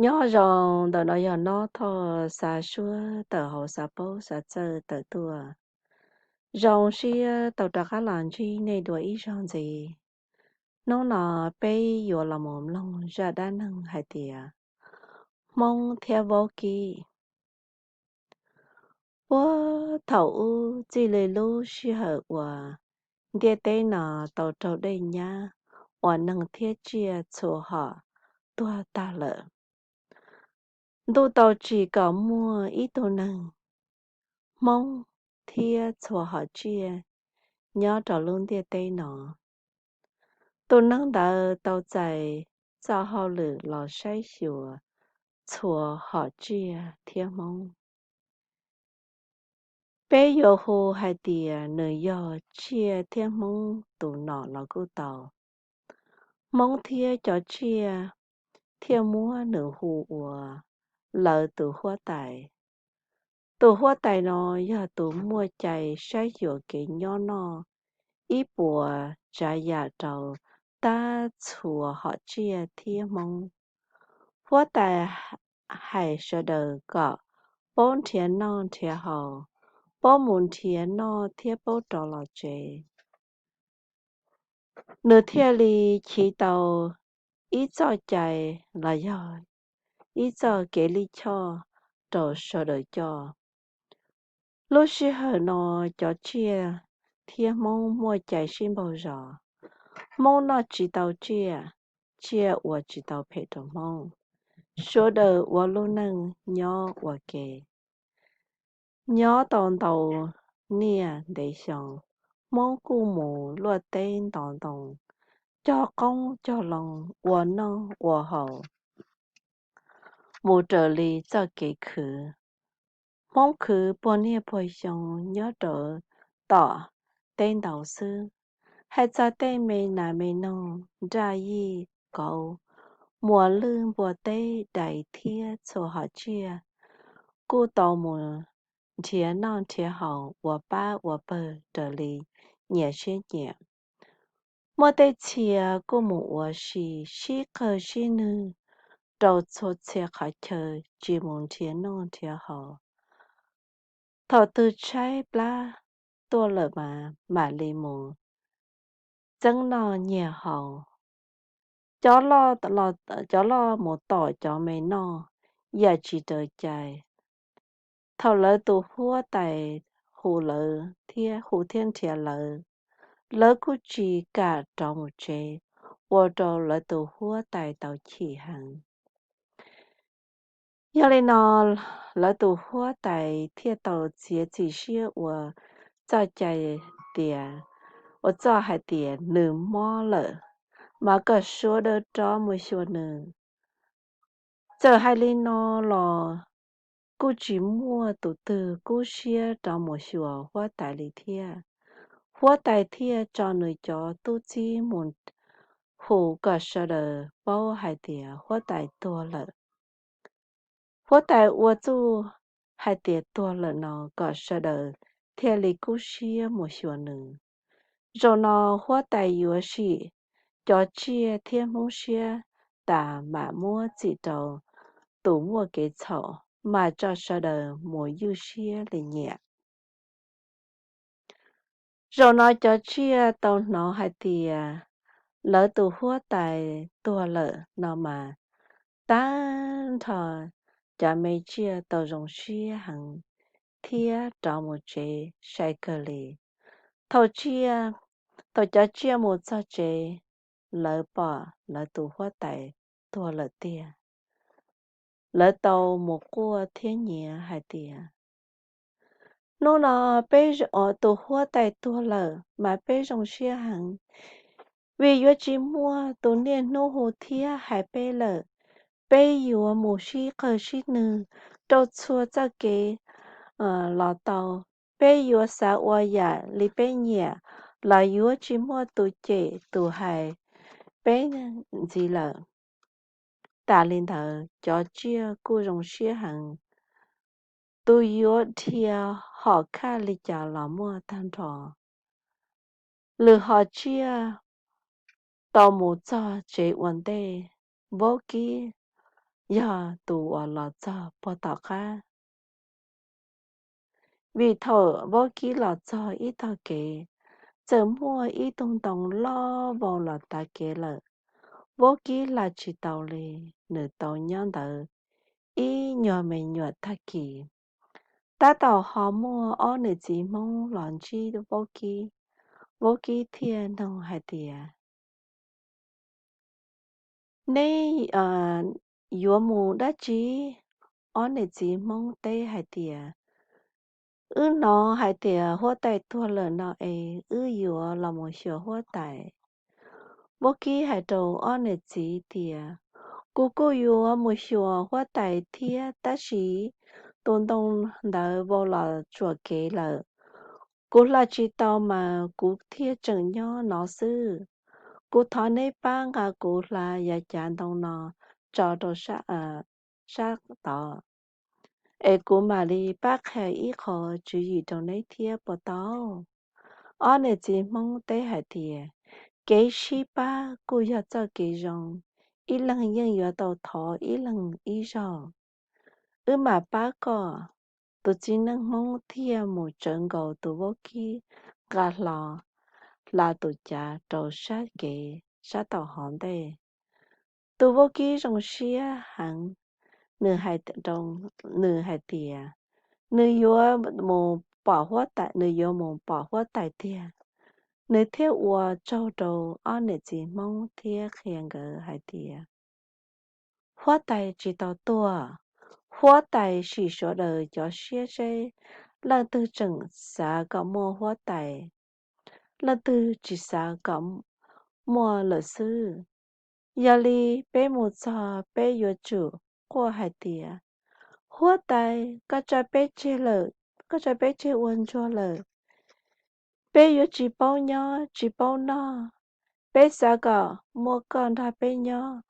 Nyob zoo, ntawm no yog Nob Thoj xa suab tawm hauv xav paub xav txawj tawm tuaj. Zoo siab tau rov qab los ntsib nej dua ib zaug ntxiv. Hnub no peb yuav los mus mloog zaj dab neeg hais tias Hmoob thiab Vaub Kib. Puag thaum ub txij li lub sij hawm uas ntiaj teb no tau raug dej nyab uas neeg thiab tsiaj txhua hom tuag tag lawm, ntuj tau tsim kom muaj ib tug neeg Hmoob thiab txhua hom tsiaj nyob rau lub ntiaj teb no. Tus neeg ntawd tau txais txoj hauj lwm los saib xyuas txhua hom tsiaj thiab Hmoob. Peb yuav hu hais tias nws yog tsiaj thiab Hmoob tus nom los kuj tau. Hmoob thiab cov tsiaj thiaj muab nws hu ua lawv tus huab tais. Tus huab tais no yog tus muaj cai saib xyuas kev nyob noj ib puas tsav yam rau tag txhua hom tsiaj thiab Hmoob. Huab tais hais sawv daws kom paub nrhiav noj nrhiav haus, paub mus nrhiav noj thiab paub rov los tsev. Nws thiaj li chiv tau ib txoj cai los yog ib txoj kev lij choj rau sawv daws coj. Lub sij hawm no cov tsiaj thiab Hmoob muaj cai sib npaug zos. Hmoob noj tsis tau tsiaj, tsiaj ua tsis tau phem rau Hmoob. Sawv daws ua lub neej nyob ua ke. Nyob tau ntau niaj ntev xyoo, Hmoob kuj mus luaj teb ntov ntoo, cog qoob cog loo, ua noj ua haus, mus raws li txoj kev khwv. Hmoob khwv puag niaj puag xyoo nyob rau tom teb ntau xwb. Hais txog tej me nas me noog, nraj yij kauv, muas lwj npua teb dais thiab txhua hom tsiaj kuj tau mus nrhiav noj nrhiav haus ua pab ua pawg raws li nyias siab nyiam. Muaj tej txhia kuj mus ua si sib qawg sib nwg rau txhua txhia qhov chaw tsis mus nrhiav noj nrhiav haus. Thaum twg tshaib plab tuaj lawm mas mam li mus txeeb noj nyiag haus. Cov loj mus tom cov me noj yam tsis raws cai. Thaum lawv tus huab tais hu lawv thiab hu thiab nrhiav lawv, lawv kuj tsis kam rov mus tsev, ua rau lawv tus huab tais tau chim heev. Yog li no, lawv tus huab tais thiaj tau txiav txim siab ua txoj cai tias, ua txoj hais tias nws mob lawm, mas kom sawv daws rov mus xyuas nws. Txawm hais li no los kuj tsis muaj tus twg kub siab rov mus xyuas huab tais li thiab. Huab tais thiaj tso nws cov tub txib mus hu kom sawv daws paub hais tias huab tais tuag lawm. Huab tais ua txuj hais tias tuag lawm no kom sawv daws thiaj li kub siab mus xyuas nws. Zaum no huab tais yuav sim cov tsiaj thiab Hmoob siab tas mam muab txim rau tus muaj kev txhaum, mas tso sawv daws mus ywj siab li nyiam. Zaum no cov tsiaj tau hnov hais tias lawv tus huab tais tuag lawm no mas tag nrho cov me tsiaj tau zoo siab heev thiab rov mus tsev sai kawg li. Thaum tsiaj, thaum cov tsiaj mus txog tsev, lawv pom lawv tus huab tais tuag lawm tiag. Lawv tau mus quaj thiab nyiav hais tias, hnub no peb, tus huab tais tuag lawm mas peb zoo siab heev, vim yuav tsis muaj tus niaj hnub hu thiab hais peb lawm. Peb yuav mus sib qawg sib nwg rau txhua txoj kev los tau. Peb yuav xav ua yam li peb nyiam los yuav tsis muaj tus cem tus hais peb ntxiv lawm. Tas li ntawd cov tsiaj kuj zoo siab heev, tus yuav dhia hom khaj li cas los muaj tag nrho. Lwm hom tsiaj tau mus txog tsev ua ntej, vaub kib yog tus uas los txog puag tom qab. Vim thaum vaub kib los txog ib tog kev, txawm muaj ib tug ntoo loj vau los tav kev lawm. Vaub kib hla tsis tau li, nws tau nyob ntawd ib nyuag me nyuam tag kis. Tab tom ho muaj ob niam txiv Hmoob los ntsib vaub kib, vaub kib thiaj nug hais tias, Neb yuav mus dab tsi? Ob niam txiv Hmoob teb hais tias, Wb hnov hais tias huab tais tuag lawm no es wb yuav los mus xyuas huab tais. Vaub kib hais rau ob niam txiv tias, Kuv kuj yuav mus xyuas huab tais thiab, tab sis tus ntoo ntawd vau los tsuam kev lawm. Kuv hla tsis tau mas kuv thiaj tseem nyob no xwb. Kuv thov neb pab nqa kuv hla yav cav ntoo no tso rau sab tod, es kuv mam li pab qhia ib qho tswv yim rau neb thiab puas tau? Ob niam txiv Hmoob teb hais tias, Kev sib pab kuj yog txoj kev zoo, ib leeg yeej yuav tau thov ib leeg ib zaug. Wb mam pab koj. Tus txiv neej Hmoob thiaj mus tsawv nkaus tus vaub kib nqa hlo hla tus cav rau sab kev sab tom hov ntej. Tus vaub kib zoo siab heev, nws hais tias nws yuav mus pom huab tais, nws yuav mus pom huab tais tiag. Nws thiaj ua tsaug rau ob niam txiv Hmoob thiab qhia nkawd hais tias, Huab tais tsis tau tuag. Huab tais sim sawv daws cov siab seb leej twg tseem xav kom muaj huab tais, leej twg tsis xav kom muaj lawm xwb. Yog li peb mus txog peb yuav tsum quaj hais tias, Huab tais, koj tso peb tseg lawm, koj tso peb tseg ua ntsuag lawm. Peb yuav tsis paub nyob tsis paub noj. Peb xav kom muaj koj nrog peb nyob,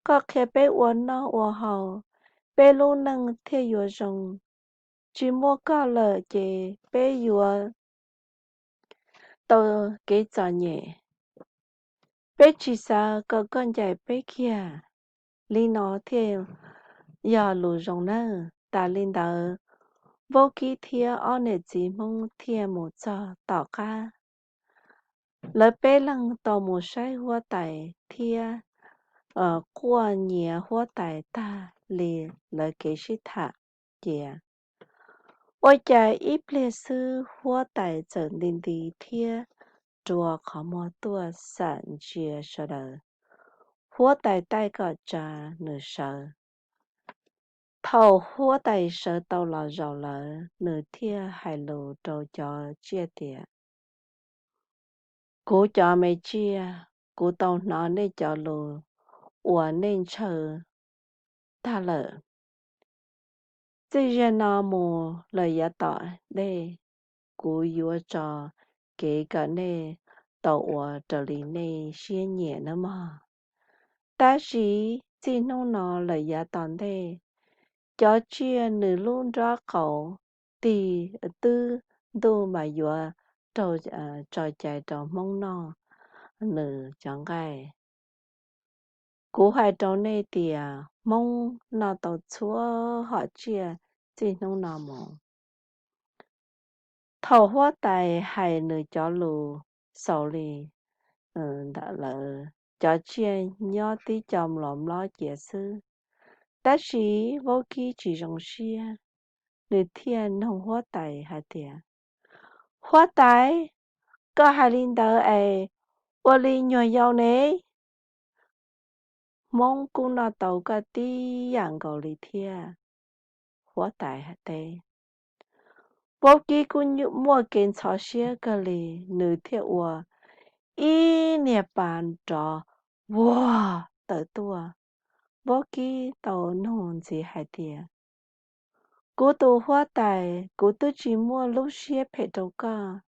koj qhia peb ua noj ua haus, peb lub neej thiaj yuav zoo. Tsis muaj koj lawm ces peb yuav tau kev txom nyem. Peb tsis xav kom koj ncaim peb kiag. Li no thiaj yog lus zoo nawb. Tas li ntawd, vaub kib thiab ob niam txiv Hmoob thiaj mus txog tom qab. Lawv peb leeg tau mus saib huab tais thiab quaj nyiav huab tais tag li lawv kev sib tham cia. Ua cas ib pliag xwb huab tais txawm nti nti thiab rua qhov muag tuaj xam ntsia sawv daws. Huab tais taij kom tsa nws sawv. Thaum huab tais sawv tau los zaum lawm, nws thiaj hais lus rau cov tsiaj tias, Kuv cov me tsiaj, kuv tau hnov nej cov lus uas nej ntshaw tag lawm. Txij zaum no mus lawm yav tom ntej, kuv yuav tso kev kom nej tau ua raws li nej siab nyiam nawb mog. Tab sis txij hnub no lawm yav tom ntej, cov tsiaj nws lub nrob qaum tig twb ntuj mas yuav raug tso cai rau Hmoob noj nws cov nqaij. Kuv hais rau nej tias Hmoob noj tau txhua hom tsiaj txij hnub no mus. Thaum huab tais hais nws cov lus xaus li ntawd lawm, cov tsiaj nyob tib co mlos mlob cia xwb. Tab sis vaub kib tsis zoo siab, nws thiaj nug huab tais hais tias, Huab tais, koj hais li ntawd es ua li nyuag yau ne? Hmoob kuj noj tau koj tib yam nkaus li thiab, huab tais teb. Vaub kib kuj muaj kev ntxhov siab kawg li, nws thiaj ua ib niag pas nrov vuag tawm tuaj. Vaub kib tau nug ntxiv hais tias, Kuv tus huab tais, kuv twb tsis muaj lub siab phem rau koj.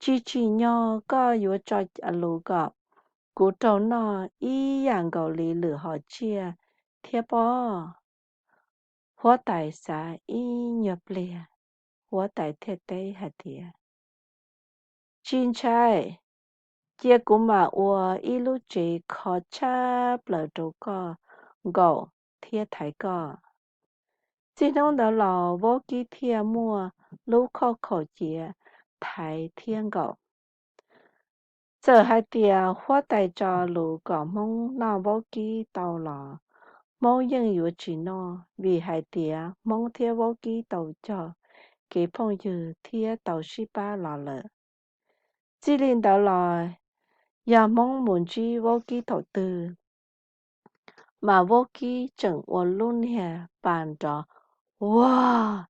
Tsis tsim nyog koj yuav tso lus kom kuv raug noj ib yam nkaus li lwm hom tsiaj thiab pob? Huab tais xav ib nyuag pliag, huab tais thiaj teb hais tias, Tsis ntshai, cia kuv mam ua ib lub tsev kho tshaj plaws rau koj nkaum thiab thaiv koj. Txij hnub ntawd los vaub kib thiaj muaj lub khauj khaum cia thaiv thiab nkaum. Txawm hais tias huab tais tso lus kom Hmoob noj vaub kib tau los Hmoob yeej yuav tsis noj, vim hais tias Hmoob thiab vaub kib tau cog kev phooj ywg thiab tau sib pab los lawm. Txij li ntawd los, yog Hmoob mus ntsib vaub kib thaum twg, mas vaub kib tseem ua lub niag pa nrov vag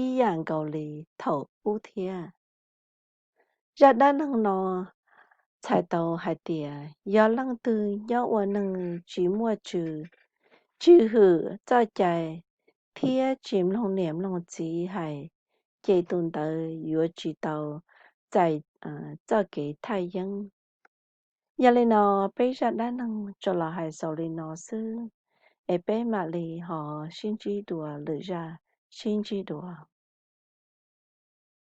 ib yam nkaus li thaum ub thiab. Zaj dab neeg no txhais tau hais tias yog leej twg nyob ua neeg tsis muaj tswv, tsis hwm txoj cai, thiab tsis mloog niam mloog txiv hais, ces tus ntawd yuav tsis tau txais txoj kev thaj yeeb. Yog li no, peb zaj dab neeg tsuas los hais xaus li no xwb, es peb mam li ho sib ntsib dua lwm zaj, sib ntsib dua.